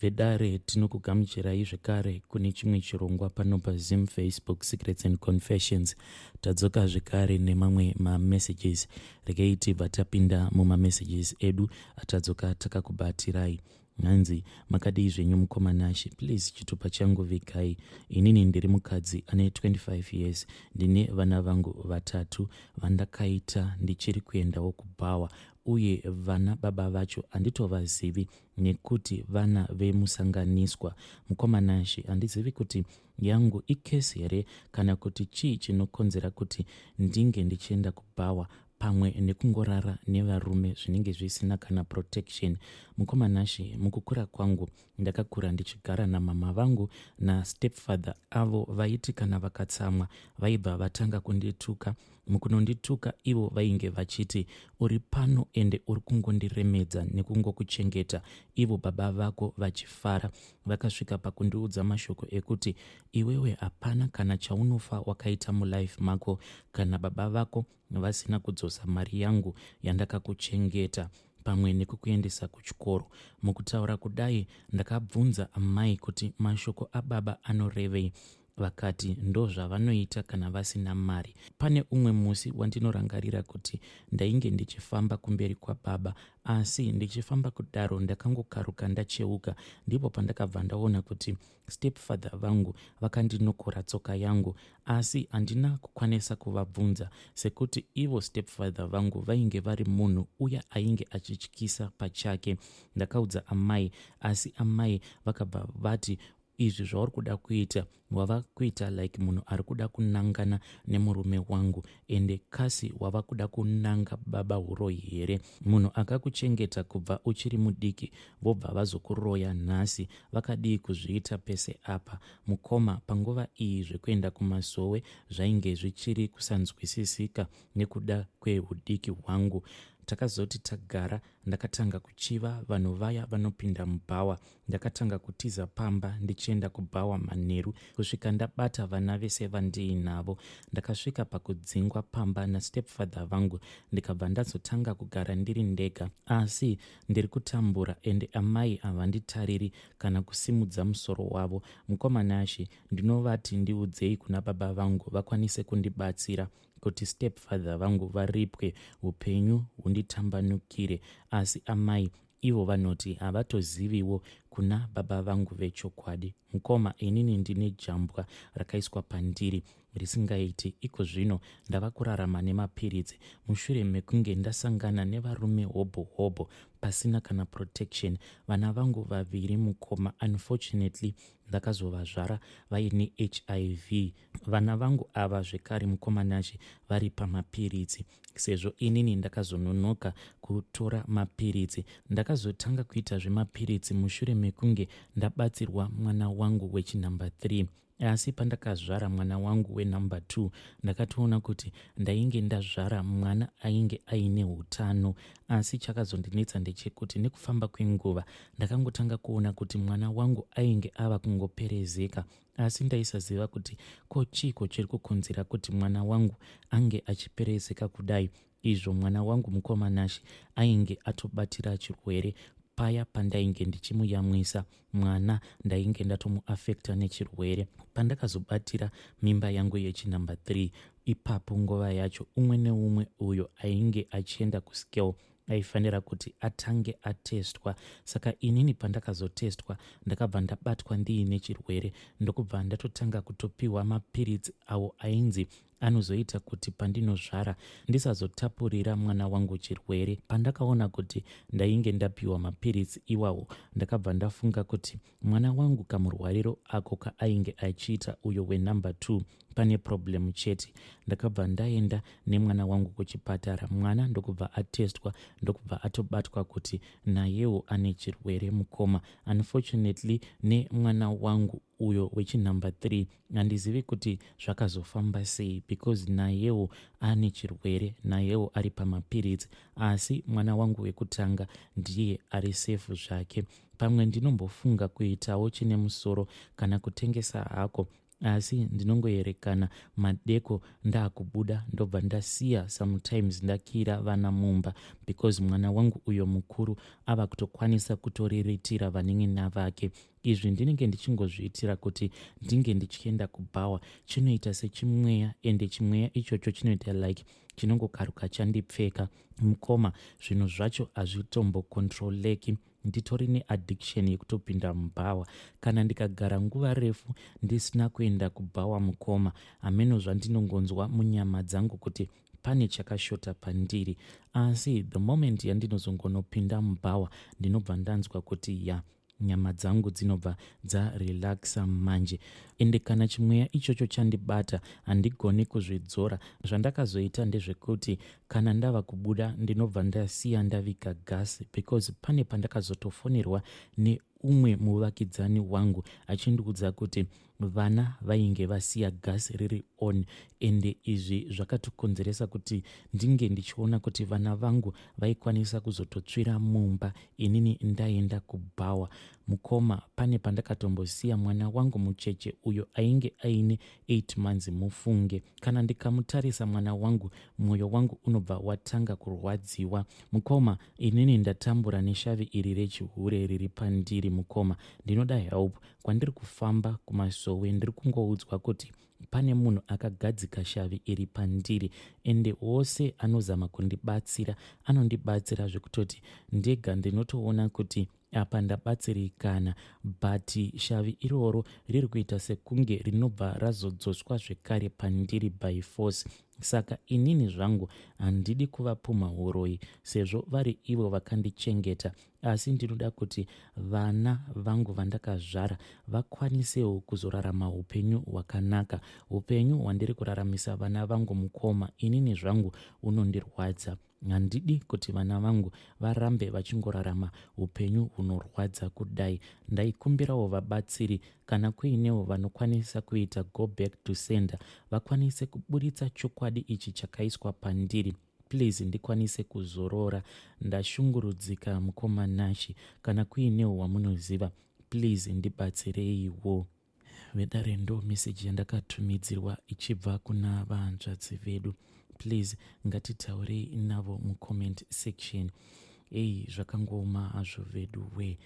Vedare, tinokugamuchirai zvekare kune chimwe chirongwa pano paZim Facebook Secrets and Confessions. Tadzoka zvekare nemamwe mamessages. Regei tibva tapinda mumamessages edu atadzoka takakubatirai. Hanzi makadii zvenyu mukoma Nashe, please chitupa changu vigai. Inini ndiri mukadzi ane 25 years, ndine vana vangu vatatu vandakaita ndichiri kuendawo kubhawa uye vana baba vacho handitovazivi nekuti vana vemusanganiswa. Mukoma Nashe, handizivi kuti yangu icurse here kana kuti chii chinokonzera kuti ndinge ndichienda kubhawa pamwe nekungorara nevarume zvinenge zvisina kana protection. Mukoma Nashe, mukukura kwangu ndakakura ndichigara namama vangu nastepfather avo vaiti kana vakatsamwa vaibva vatanga kundituka. Mukunondituka ivo vainge vachiti uri pano ende uri kungondiremedza nekungokuchengeta, ivo baba vako vachifara. Vakasvika pakundiudza mashoko ekuti iwewe hapana kana chaunofa wakaita mulife mako kana baba vako vasina kudzosa mari yangu yandakakuchengeta pamwe nekukuendesa kuchikoro. Mukutaura kudai ndakabvunza amai kuti mashoko ababa anorevei, vakati ndozvavanoita kana vasina mari. Pane umwe musi wandinorangarira kuti ndainge ndichifamba kumberi kwababa, asi ndichifamba kudaro ndakangokaruka ndacheuka, ndipo pandakabva ndaona kuti stepfather vangu vakandinokora tsoka yangu, asi handina kukwanisa kuvabvunza sekuti ivo stepfather vangu vainge vari munhu uya ainge achityisa pachake. Ndakaudza amai, asi amai vakabva vati izvi zvauri kuda kuita wava kuita like munhu ari kuda kunangana nemurume wangu, ende kasi wava kuda kunanga baba huroyi here? Munhu akakuchengeta kubva uchiri mudiki vobva vazokuroya nhasi, vakadii kuzviita pese apa? Mukoma, panguva iyi zvekuenda kumasowe zvainge zvichiri kusanzwisisika nekuda kwehudiki hwangu. Takazoti tagara ndakatanga kuchiva vanhu vaya vanopinda mubhawa. Ndakatanga kutiza pamba ndichienda kubhawa manheru kusvika ndabata vana vese vandiinavo. Ndakasvika pakudzingwa pamba nastepfather vangu ndikabva ndazotanga kugara ndiri ndega, asi ndiri kutambura ende amai havanditariri kana kusimudza musoro wavo. Mukoma Nashe, ndinovati ndiudzei kuna baba vangu vakwanise kundibatsira kuti stepfather vangu varipwe upenyu hunditambanukire, asi amai ivo vanoti havatoziviwo kuna baba vangu vechokwadi. Mukoma, inini ndine jambwa rakaiswa pandiri risingaiti. Iko zvino ndava kurarama nemapiritsi mushure mekunge ndasangana nevarume hobho hobho pasina kana protection. Vana vangu vaviri mukoma, unfortunately ndakazovazvara vaine HIV. Vana vangu ava zvekare mukoma Nashe vari pamapiritsi sezvo inini ndakazononoka kutora mapiritsi. Ndakazotanga kuita zvemapiritsi mushure mekunge ndabatsirwa mwana wangu wechinumber 3, asi pandakazvara mwana wangu wenumber 2 ndakatoona kuti ndainge ndazvara mwana ainge aine utano. Asi chakazondinetsa ndechekuti nekufamba kwenguva ndakangotanga kuona kuti mwana wangu ainge ava kungoperezeka, asi ndaisaziva kuti ko chiiko chiri kukonzera kuti mwana wangu ange achiperezeka kudai, izvo mwana wangu mukoma Nashe ainge atobatira chirwere paya pandainge ndichimuyamwisa. Mwana ndainge ndatomuafekta nechirwere pandakazobatira mimba yangu yechinumber 3. Ipapo nguva yacho umwe neumwe uyo ainge achienda kuscale aifanira kuti atange atestwa, saka inini pandakazotestwa ndakabva ndabatwa ndiine chirwere, ndokubva ndatotanga kutopiwa mapiritsi awo ainzi anozoita kuti pandinozvara ndisazotapurira mwana wangu chirwere. Pandakaona kuti ndainge ndapiwa mapiritsi iwawo ndakabva ndafunga kuti mwana wangu kamurwariro ako kaainge achiita uyo wenumber 2 pane problem chete. Ndakabva ndaenda nemwana wangu kuchipatara, mwana ndokubva atestwa, ndokubva atobatwa kuti nayewo ane chirwere. Mukoma, unfortunately nemwana wangu uyo wechinumber 3 handizivi kuti zvakazofamba sei because nayewo ane chirwere, nayewo ari pamapiritsi, asi mwana wangu wekutanga ndiye ari sefu zvake. Pamwe ndinombofunga kuitawo chine musoro kana kutengesa hako. Asi ndinongoerekana madeko ndaakubuda, ndobva ndasiya sometimes ndakira vana mumba, because mwana wangu uyo mukuru ava kutokwanisa kutoriritira vanin'ina vake. Izvi ndinenge ndichingozviitira kuti ndinge ndichienda kubhawa. Chinoita sechimweya, ende chimweya ichocho chinoita like chinongokaruka chandipfeka. Mukoma, zvinhu zvacho hazvitombocontroleki. Nditori neaddiction yekutopinda mubhawa. Kana ndikagara nguva refu ndisina kuenda kubhawa, mukoma, hameno zvandinongonzwa munyama dzangu kuti pane chakashota pandiri. Asi the moment yandinozongonopinda mubhawa, ndinobva ndanzwa kuti ya, nyama dzangu dzinobva dzarelaxa manje. Ende kana chimweya ichocho chandibata, handigoni kuzvidzora. Zvandakazoita ndezvekuti kana ndava kubuda, ndinobva ndasiya ndaviga gasi, because pane pandakazotofonerwa neumwe muvakidzani wangu achindiudza kuti vana vainge vasiya gasi riri on. Ende izvi zvakatokonzeresa kuti ndinge ndichiona kuti vana vangu vaikwanisa kuzototsvira mumba inini ndaenda kubhawa. Mukoma, pane pandakatombosiya mwana wangu mucheche uyo ainge aine 8 months. Mufunge, kana ndikamutarisa mwana wangu, mwoyo wangu unobva watanga kurwadziwa. Mukoma, inini ndatambura neshavi iri rechihure riri pandiri. Mukoma, ndinoda help. Kwandiri kufamba kumasowe, ndiri kungoudzwa kuti pane munhu akagadzika shavi iri pandiri. Ende wose anozama kundibatsira anondibatsira zvekutoti ndega ndinotoona kuti apa ndabatsirikana, but shavi iroro riri kuita sekunge rinobva razodzoswa zvekare pandiri by force. Saka inini zvangu handidi kuvapumha uroyi, sezvo vari ivo vakandichengeta, asi ndinoda kuti vana vangu vandakazvara vakwanisewo kuzorarama upenyu hwakanaka. Upenyu hwandiri kuraramisa vana vangu, mukoma, inini zvangu unondirwadza. Handidi kuti vana vangu varambe vachingorarama upenyu hunorwadza kudai. Ndaikumbirawo vabatsiri, kana kuinewo vanokwanisa kuita go back to sender, vakwanise kuburitsa chokwadi ichi chakaiswa pandiri, please, ndikwanise kuzorora. Ndashungurudzika, mukoma Nashi. Kana kuinewo wamunoziva, please ndibatsireiwo. Vedare, ndo meseji yandakatumidzirwa ichibva kuna vahanzvadzi vedu. Please, ngatitaurei navo mucomment section. Ei, zvakangooma hazvo vedu we.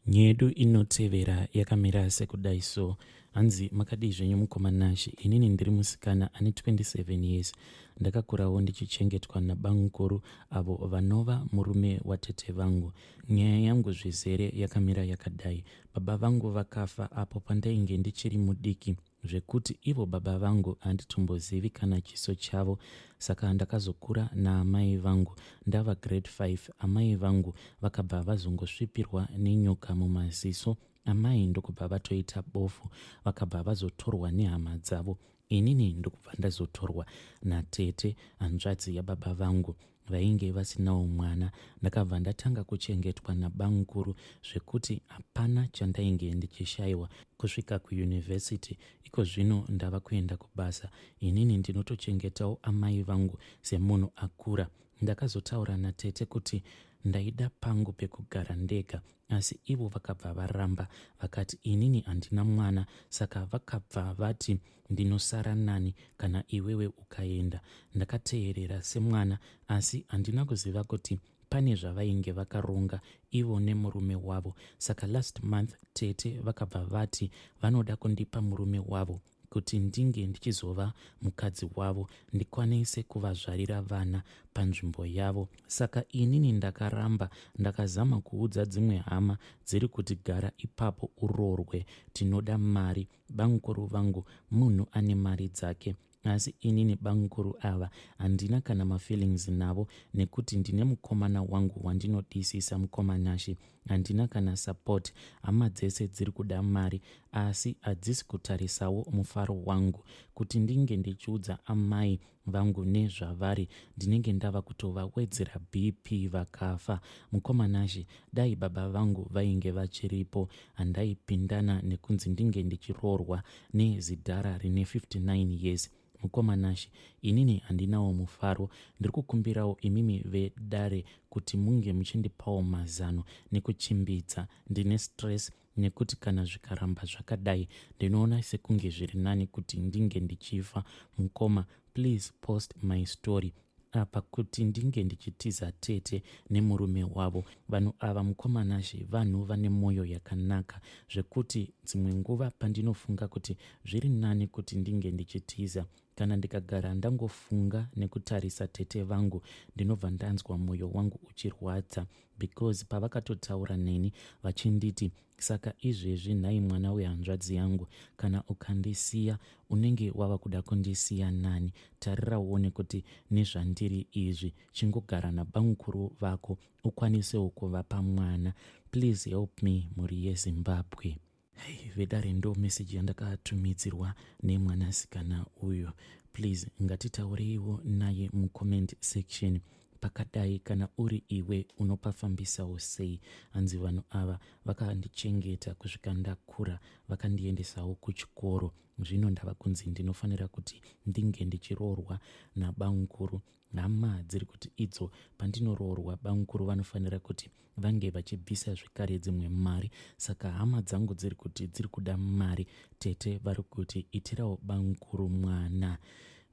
Nyedu inotevera yakamira sekudai so. Hanzi, "Makadii zvenyu, mukoma Nashi? Inini ndiri musikana ane 27 years. Ndakakurawo ndichichengetwa nabamukuru, avo vanova murume watete vangu. Nyaya yangu zvizere yakamira yakadai. Baba vangu vakafa apo pandainge ndichiri mudiki, zvekuti ivo baba vangu handitombozivi kana chiso chavo. Saka ndakazokura naamai vangu. Ndava grade 5, amai vangu vakabva vazongosvipirwa nenyoka mumaziso, amai ndokubva vatoita bofu. Vakabva vazotorwa nehama dzavo, inini ndokubva ndazotorwa natete, hanzvadzi yababa vangu, vainge vasinawo mwana. Ndakabva ndatanga kuchengetwa nabamukuru zvekuti hapana chandainge ndichishayiwa kusvika kuyunivhesiti. Iko zvino ndava kuenda kubasa. Inini ndinotochengetawo amai vangu semunhu akura. Ndakazotaura natete kuti ndaida pangu pekugara ndega, asi ivo vakabva varamba, vakati inini handina mwana. Saka vakabva vati ndinosara nani kana iwewe ukaenda. Ndakateerera semwana, asi handina kuziva kuti pane zvavainge vakaronga ivo nemurume wavo. Saka last month tete vakabva vati vanoda kundipa murume wavo kuti ndinge ndichizova mukadzi wavo, ndikwanise kuvazvarira vana panzvimbo yavo. Saka inini ndakaramba. Ndakazama kuudza dzimwe hama, dziri kuti gara ipapo urorwe, tinoda mari, bamukuru vangu munhu ane mari dzake. Asi inini bamukuru ava handina kana mafeelings navo, nekuti ndine mukomana wangu wandinodisisa. Mukoma Nashi, handina kana support. Hama dzese dziri kuda mari, asi hadzisi kutarisawo mufaro wangu. Kuti ndinge ndichiudza amai vangu nezvavari, ndinenge ndava kutovawedzera BP vakafa. Mukoma Nashi, dai baba vangu vainge vachiripo, handaipindana nekunzi ndinge ndichiroorwa nezidhara rine 59 years. Mukoma Nashe, inini handinawo mufaro. Ndiri kukumbirawo imimi vedare kuti munge muchindipawo mazano nekuchimbidza. Ndine stress nekuti kana zvikaramba zvakadai ndinoona sekunge zviri nani kuti ndinge ndichifa. Mukoma, please post my story apa kuti ndinge ndichitiza tete nemurume wavo. Vanhu ava, mukoma Nashe, vanhu vane mwoyo yakanaka zvekuti dzimwe nguva pandinofunga kuti zviri nani kuti ndinge ndichitiza, kana ndikagara ndangofunga nekutarisa tete vangu ndinobva ndanzwa mwoyo wangu uchirwadza because pavakatotaura neni vachinditi, "Saka izvezvi nhai mwana wehanzvadzi yangu, kana ukandisiya unenge wava kuda kundisiya nani? Tarira uone kuti nezvandiri izvi, chingogara nabamukuru vako ukwanisewo kuvapa mwana." Please help me, mhuri yeZimbabwe. Hey, vedare, ndo meseji yandakatumidzirwa nemwanasikana uyu. Please ngatitaureiwo naye mucomment section. Pakadai, kana uri iwe unopafambisawo sei? Hanzi vanhu ava vakandichengeta kusvika ndakura, vakandiendesawo kuchikoro. Zvino ndava kunzi ndinofanira kuti ndinge ndichiroorwa nabamukuru. Hama dziri kuti idzo pandinoroorwa bamukuru vanofanira kuti vange vachibvisa zvekare dzimwe mari. Saka hama dzangu dziri kuti dziri kuda mari, tete vari kuti itirawo bamukuru mwana.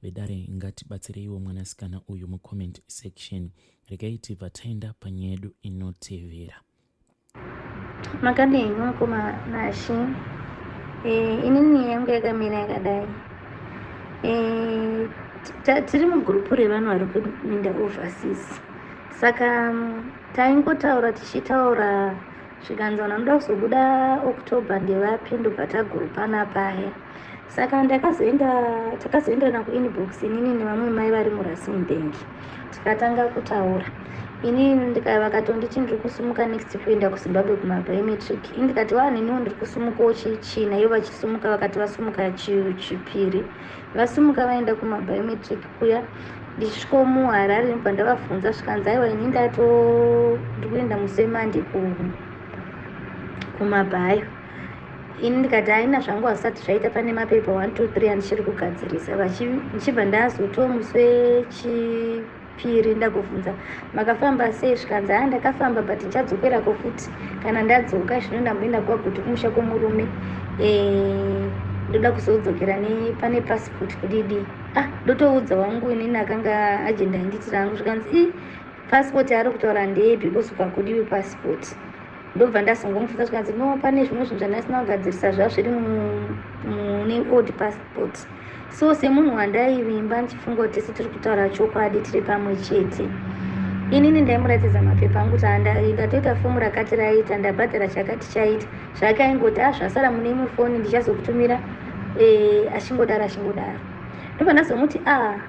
Vedare, ngatibatsireiwo mwanasikana uyu mucomment section. Regai tibva taenda panyaya yedu inotevera. Makadini, mukoma Nashe? Inini yangu yakamira yakadai. Tiri mugurupu revanhu vari kuminda overseas, saka taingotaura tichitaura, zvikanzi vanhu vanoda kuzobuda October ndevapi, ndobva tagurupana paya. Saka ndakazoenda, takazoenderana kuinbox inini nevamwe mai vari muRustenburg, tikatanga kutaura. Inini vakatonditi ndiri kusumuka next kuenda kuZimbabwe kumabiometric. Ini ndikati, "Wa, neniwo ndiri kusumukawo China." Ivo vachisumuka, vakati vasumuka Chipiri, vasumuka vaenda kumabiometric kuya. Ndichisvikawo muHarare, ndobva ndavabvunza, zvikanzi, "Aiwa, ini ndato ndiri kuenda musi weMonday kumabhayo." Ini ndikati, "Haina zvangu, hazvisati zvaita, pane mapepa 1 2 3 andichiri kugadzirisa." Ndichibva ndazotiwo musi weChipiri ndagobvunza, "Makafamba sei?" Zvikanzi, "Ha, ndakafamba, but ndichadzokerako futi. Kana ndadzoka zvino, ndamboenda kwaGuti kumusha kwomurume, ndoda kuzodzokera pane passport kudidi." Ah, ndotoudza wangu inini akanga agenda inditira hangu. Zvikanzi, "I passport yaari kutaura ndeipi? Because pakudiwi passport." Ndobva ndazongomubvunza, zvikanzi, "No, pane zvimwe zvinhu zvandasina kugadzirisa, zva zviri mune old passport." So semunhu wandaivimba, ndichifunga kuti tese tiri kutaura chokwadi, tiri pamwe chete, inini ndaimuratidza mapepa angu kuti ndatoita fomu rakati raita, ndabhadhara chakati chaita. Zvake aingoti, "A, zvasara mune imwe foni, ndichazokutumira." Achingodaro achingodaro, ndobva ndazomuti, "A,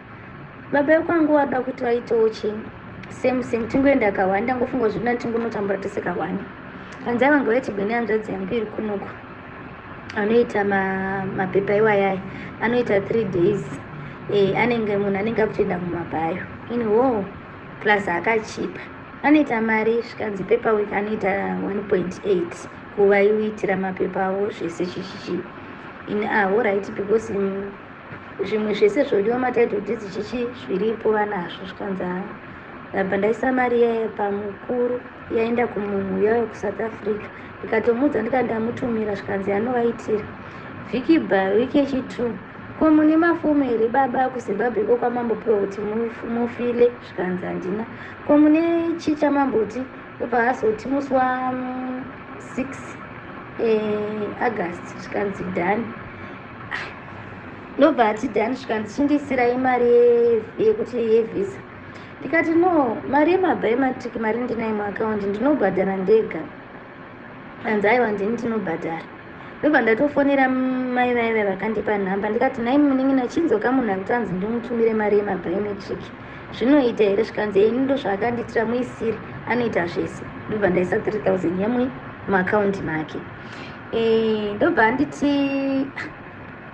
baba vekwangu vada kuti vaitewo chii, same same, tingoenda kahwani. Ndangofunga zvina tingonotambura tese kahwani." Kanzi avanga vaitigwe nehanzvadzi yangu iri kunoku, anoita mapepa iwayaya, anoita 3 days. Anenge munhu anenge akutoenda mumabhayo. Ini wo plus akachipa, anoita mari. Zvikanzi paperwork anoita 1.8 kuvaiitira mapepa avo zvese chichichi. Ini, "Ah, alright, because zvimwe zvese zvodiwa, matitle deeds chichi, zviripo, vanazvo." Zvikanzi, ndabva ndaisa mari yaya pamukuru, yaenda kumunhu uya wekuSouth Africa. Ndikatomuudza, ndikati ndamutumira. Zvikanzi anovaitira. Vhiki bva wiki yechi2, "Ko mune mafomu here baba kuZimbabwe iko kwamambopiwa kuti mufile?" Zvikanzi, "Handina." "Ko mune chii chamamboti?" Ndobva azoti musi wa6 August, zvikanzi done. Ndobva ati done. Zvikanzi, "Chindisirai mari yekuti yevhisa." Ndikati, "No, mari yemabiometric mari ndinayo muakaundi, ndinobhadhara ndega." Anzi, "Aiwa, ndini ndinobhadhara." Ndobva ndatofonera mai vaiva vakandipa nhamba, ndikati, "Nai munin'ina, chinzoka munhu akuti anzi ndimutumire mari yemabiometric, zvinoita here?" Zvikanzi, "Ini ndo zvaakandiitira, muisiri anoita zvese." Ndobva ndaisa 3000 yemwe muakaundi make. Ndobva anditi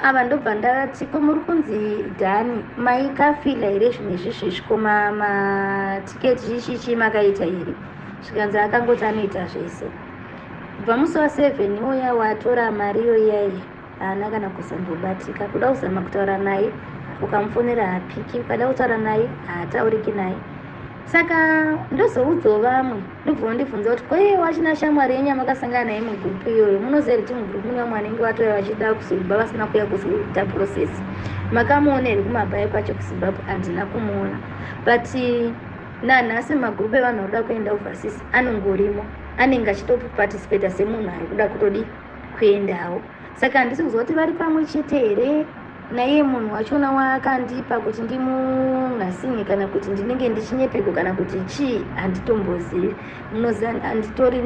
ava, ndobva ndati, "Ko muri kunzi done, maikafila here zvinhu izvi ko matiketi chichichi makaita here?" Zvikanzi, akangoti anoita zvese. Kubva musi wa7 uya watora mari iyo iyaiya, haana kana kuzambobatika kuda kuzama kutaura naye. Ukamufonera haapiki, ukada kutaura naye haatauriki naye. Saka ndozoudzawo vamwe, ndobva ndibvunza kuti koiye wachina shamwari yenyu yamakasangana naye mugurupu iyoyo? Munoziva kuti mugurupu mune vamwe vanenge vatouya vachida kuzoba vasina kuuya kuzoita process. Makamuona here kumabhaya kwacho kuZimbabwe? Handina kumuona, but nanhasi magurupu evanhu vanoda kuenda overseas anongorimo, anenge achitoparticipata semunhu ari kuda kutodi kuendawo. Saka handisi kuziva kuti vari pamwe chete here naiye munhu wachona waakandipa kuti ndimunhasinye, kana kuti ndinenge ndichinyepeko, kana kuti chii, handitombozivi. Munoziva, handitori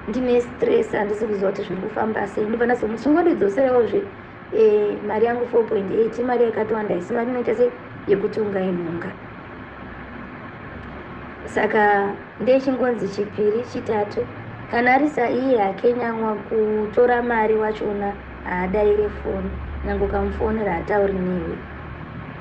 ndine stress, handisi kuziva kuti zviri kufamba sei. Ndobva ndazomuti chingondidzoserewozve mari yangu 4.8. Mari yakatowanda, isi mari inoita sei yekuti ungainhonga. Saka ndechingonzi chipiri, chitatu, kana ari saiye hakenyamwa kutora mari wachona haadaire foni, nyange ukamufonera haatauri newe.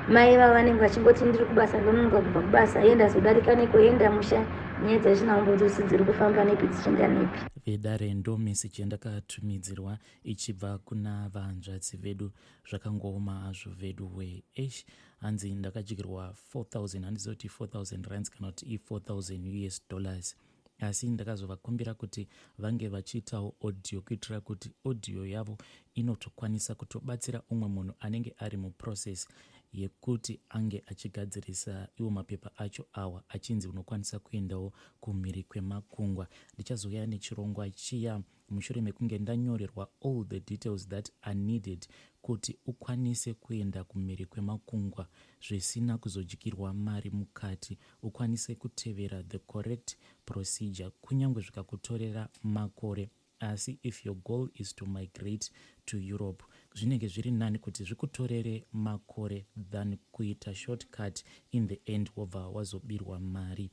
Mai vava vanenge vachingoti ndiri kubasa, ndononoka kubva kubasa, enda zodarika neko, enda musha. Nyaya dzachinaombodzisi dziri kufamba nepi, dzichienda nepi? Vedare, ndo meseji yandakatumidzirwa ichibva kuna vanzvadzi vedu. Zvakangooma hazvo vedu we. Esh, hanzi ndakadyirwa 4000, handizivi kuti 4000 rands kana kuti i4000 US dollars, asi ndakazovakumbira kuti vange vachiitawo audio kuitira kuti audio yavo inotokwanisa kutobatsira umwe munhu anenge ari muprocess yekuti ange achigadzirisa iwo mapepa acho awa, achinzi unokwanisa kuendawo kumhiri kwemakungwa. Ndichazouya nechirongwa chiya mushure mekunge ndanyorerwa all the details that are needed kuti ukwanise kuenda kumhiri kwemakungwa zvisina kuzodyirwa mari mukati, ukwanise kutevera the correct procedure, kunyange zvikakutorera makore. Asi if your goal is to migrate to Europe, zvinenge zviri nani kuti zvikutorere makore than kuita shortcut, in the end wobva wazobirwa mari.